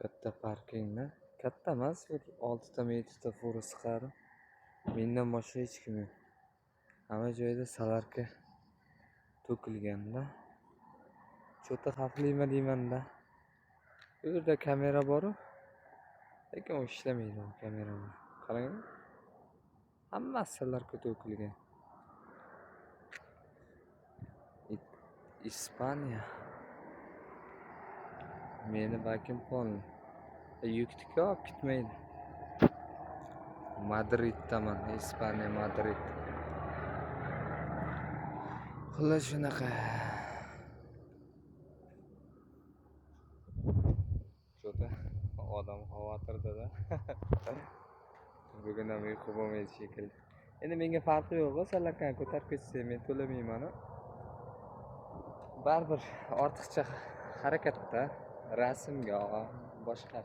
Katta parkingda. Katta emas, bir 6 tami 7 ta fura sig'adi. Mendan boshqa hech kim yo'q. Hamma joyda солярка to'kilganda. Чё-то xavflimi deyman-da. Bu yerda kamera bor-u, lekin u ishlamaydi u kameralar. Qarang. Hammasi солярка to'kilgan. Ispaniya. Meni bakim polni. Yukni olib ketmaydi. Madriddaman, Ispaniya, Madrid. Xullas shunaqa. Чё-то odam xavotirda-da. Bugun ham uyqu bo'lmaydi shekilli. Endi menga farqi yo'q, солярка ni ko'tarib ketsa men to'lamayman-u. Baribir ortiqcha harakatda, rasmga, boshqa.